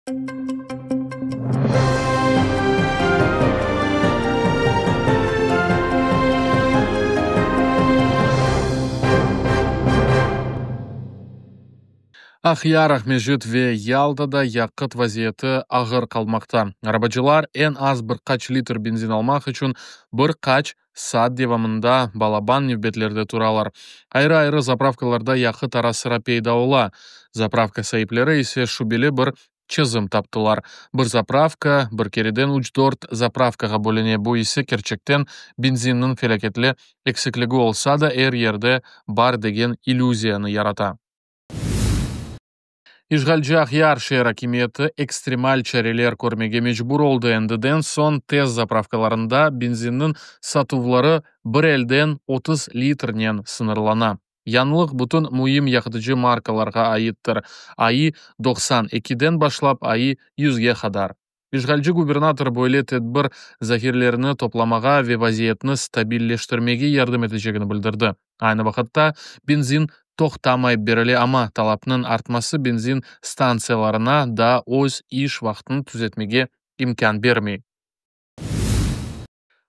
Aqyar, Aqmescit ve Yaltada yaqıt vaziyeti ağır qalmaqta. Arabacılar eñ az bir qaç litr benzin almaq içün bir qaç saat devamında balaban nevbetlerde turalar. Ayrı-ayrı zapravkalarda yaqıt ara-sıra peyda ola, zapravka saipleri ise şübeli bir çezim taptılar, bir zapravka bir kereden üç-dört zapravkağa bölüne, bu ise kerçekten benzinniñ felâketli eksikligi olsa da, er yerde bar degen illüziyanı yarata. İşğalci Aqyar şeer akimiyeti ekstremal çareler körmege mecbur oldı, endiden soñ tez zapravkalarında benzinniñ satuvları bir elden 30 litrnen sıñırlana. Yañılıq bütün müim yaqıtıcı markalarğa aittir, AI 92-den başlap AI 100-ge qadar. İşğalci gubernator böyle tedbir zahirelerni toplamağa ve vaziyetni stabilleştirmege yardım etecegini bildirdi. Aynı vaqıtta benzin toqtamayıp berile, amma talapnıñ artması benzin stantsiyalarına daa öz iş vaqtını tüzetmege imkân bermey.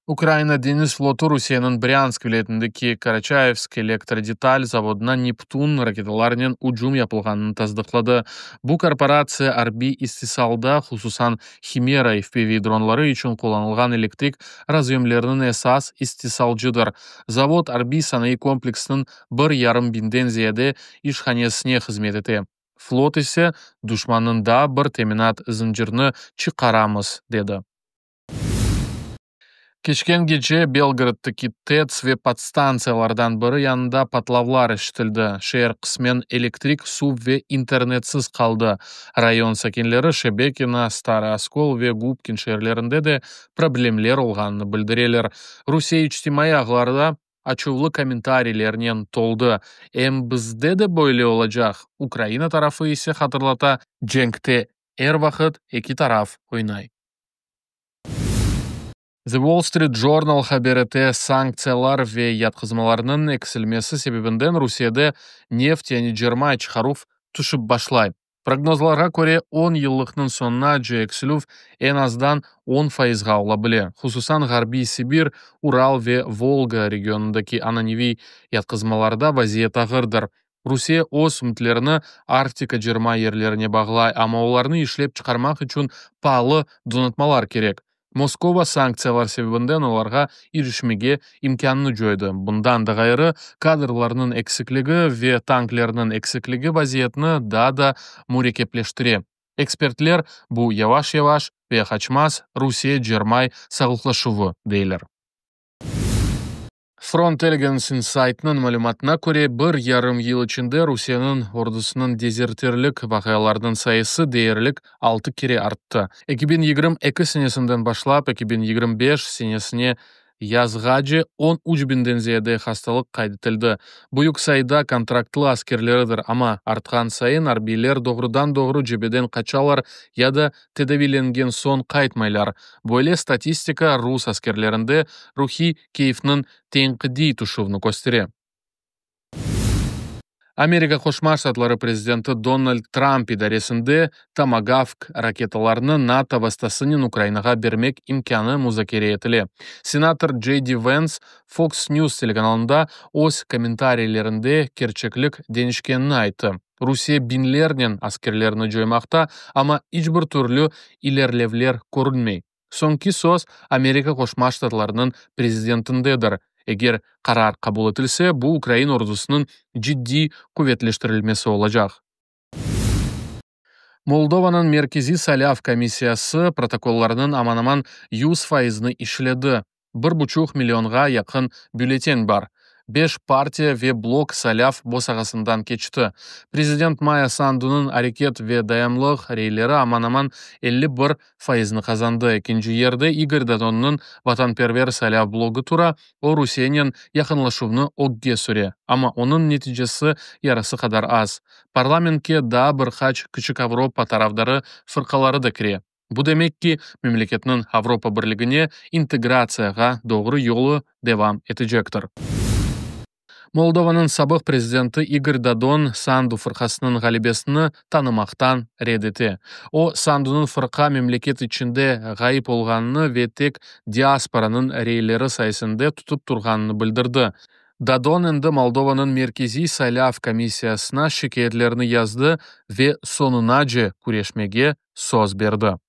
Ukrayina deñiz flotu Rusiyeniñ Brânsk vilâyetindeki Karaçayevsk elektrodetal zavodına Neptun raketalarınen ücüm yapılğanını tasdıqladı. Bu korporatsiya arbiy istisalda, hususan Himera FPV-dronları içün qullanılğan elektrik razyomlarınıñ esas istisalcıdır. Zavod arbiy-sanayı kompleksiniñ bir yarım biñden ziyade işhanesine hızmet ete. Flot ise, duşmannıñ daa bir teminat zıncırını çıqaramız, dedi. Keçken gece Belgoroddaki TETs ve podstantsiyalardan biri yanında patlavlar eşitildi. Şeer qısmen elektrik, suv ve internetsiz qaldı. Rayon sakinleri Şebekino, Starıy Oskol ve Gubkin şeerlerinde de problemler olğanını bildireler. Rusiye içtimaiy ağlarda açuvlı kommentariylernen toldı, Em bizde de böyle olacaq! Ukraina tarafı ise hatırlata, cenkte er vaqıt eki taraf oynay. The Wall Street Journal haber ete, sanktsiyalar ve yatqızmalarnıñ eksilmesi sebebinden Rusiyede neft yani cermay çıqaruv tüşip başlay. Prognozlarğa köre, on yıllıqnıñ soñunace eksilüv eñ azdan 10 fayızğa ola bile. Hususan, Ğarbiy Sibir, Ural ve Volga regionındaki ananeviy yatqızmalarda vaziyet ağırdır. Rusiye öz ümütlerini Arktika cermay yerlerine bağlay, amma olarnı işlep çıqarmaq içün paalı donatmalar kerek. Moskova sanktsiyalar sebebinden olarğa irişmege imkânını coydı. Bundan da ğayrı, kadrlarnıñ eksikligi ve tanklerniñ eksikligi vaziyetni daa da mürekkepleştire. Ekspertler, bu yavaş-yavaş ve qaçmaz Rusiye cermay sağlıqlaşuvı, deyler. Frontelligence Insightnıñ malümatına köre, bir yarım yıl içinde Rusiyeniñ ordusınıñ dezertirlik vaqialarınıñ sayısı deyerlik altı kere arttı. 2022 senesinden başlap 2025 senesine yazğace 13 biñden ziyade hastalıq qayd etildi. Büyük sayıda kontraktlı askerleridir, amma artqan sayın arbiyler doğrudan-doğru cebeden qaçalar ya da tedaviylengen soñ qaytmaylar. Böyle statistika rus askerlerinde ruhiy keyfniñ tenqidiy tüşüvini köstere. Amerika Qoşma Ştatları prezidenti Donald Trump idaresinde Tomagavk raketalarını NATO vastasınen Ukrainağa bermek imkânı muzakere etile. Senator J. D. Vance Fox News telekanalında öz kommentariylerinde kerçeklik deñişkenini ayttı. Rusiye biñlernen askerlerini coymaqta, amma iç bir türlü ilerlevler körünmey. Soñki söz Amerika Qoşma Ştatlarınıñ prezidentindedir. Eger qarar qabul etilse, bu ukrain ordusınıñ ciddiy quvetleştirilmesi olacaq. Moldovanıñ Merkeziy saylav komissiyası protokollarnıñ aman-aman 100 faizini işledi, bir buçuq millionğa yaqın bülleten bar. Beş partiya ve blok saylav bosağasından keçti. Prezident Maya Sandunıñ Areket ve dayanlıq reyleri aman-aman 51 faizni qazandı. Ekinci yerde İgor Dodonnıñ Vatanperver saylav blogı tura, o Rusiyenen yaqınlaşuvnı ögge süre, amma onıñ neticesi yarısı qadar az. Parlamentke daa bir qaç kiçik Avropa tarafdarı fırqaları da kire. Bu demek ki, memleketniñ Avropa Birligine integratsiyağa doğru yolu devam etecektir. Moldovanıñ sabıq prezidenti İgor Dodon Sandu fırqasınıñ ğalebesini tanımaqtan red ete. O, Sandunıñ fırqa memleket içinde ğayıp olğanını ve tek diasporanıñ reyleri sayesinde tutıp turğanını bildirdi. Dodon endi Moldovanıñ Merkeziy saylav komissiyasına şikâyetlerini yazdı ve soñunace küreşmege söz berdi.